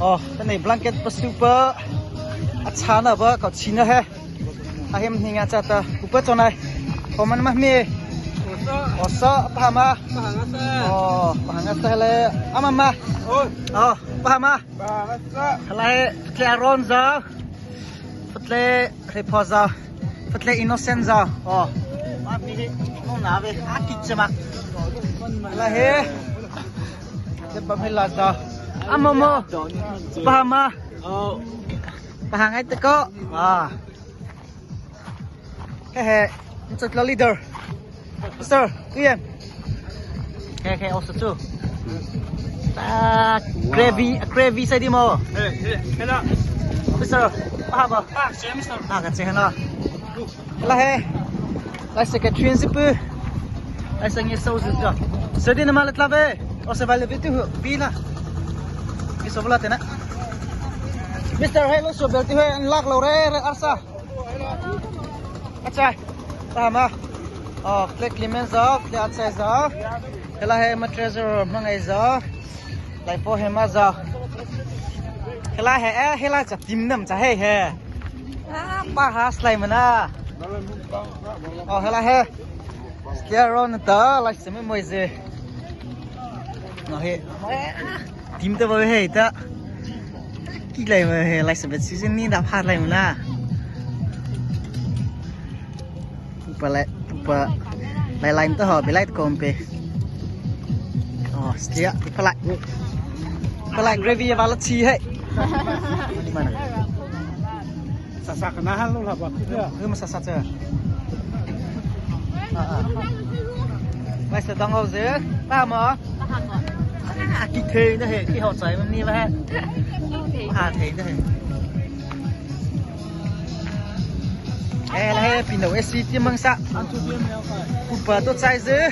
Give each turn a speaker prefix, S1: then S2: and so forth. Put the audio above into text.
S1: Oh, tani blanket pa super achana ba ka china he. Ahim hinga chata upa chonai. Homan ma mi. Osa pahama. Oh, pahanga sa hele amama. Oh, pahama. Halai tle aron za. Fatle repo za. Fatle innocent za. Oh. Ma mi hi no na ve a ki chama. La he. Te ba la za. Amamo. Pahama.
S2: Oh.
S1: Pahangai te ko. Ah. He he. Chutla leader. Sir, kuyen. He he also too. Ah, gravy, gravy sai di mo.
S2: Hey, hey, hello.
S1: Mister, paham ah?
S2: Ah, siya, mister.
S1: Ah, kan siya na. La he. Lai secretary si pu. Lai sang ye so zu ka. Se di na malat la ve. O se vale tu bi na. Ki so bla te na. Mister hello so bel ti he an lak lo re re arsa. Achai. Paham ah? Oh, click Clemens zo, click outside zo. Hela he ma treasure mangai zo. Lai po he ma zo. Hela he eh hela cha tim nam cha he he. Ah, pa ha slai mana. Oh, hela he. Clear on ta lai se me moi ze. No he. Tim ta ba he ta. Ki lai ma he lai se bet season ni da phat lai mana. Pupa lai pupa lai lai ta ho be lai kom pe. Oh, stia palai. Palai gravy ba la chi he. Di mana?
S2: Sasak na halo lah ba.
S1: Hư mà sasa chưa? À à. Lai se dang ho ze. Ba mà. À, kí thế nó he, kí họ chạy mà ni mà he. À thế nó he. Ê là he pin đầu SC tiêm mang sa. Pupa to chạy ze.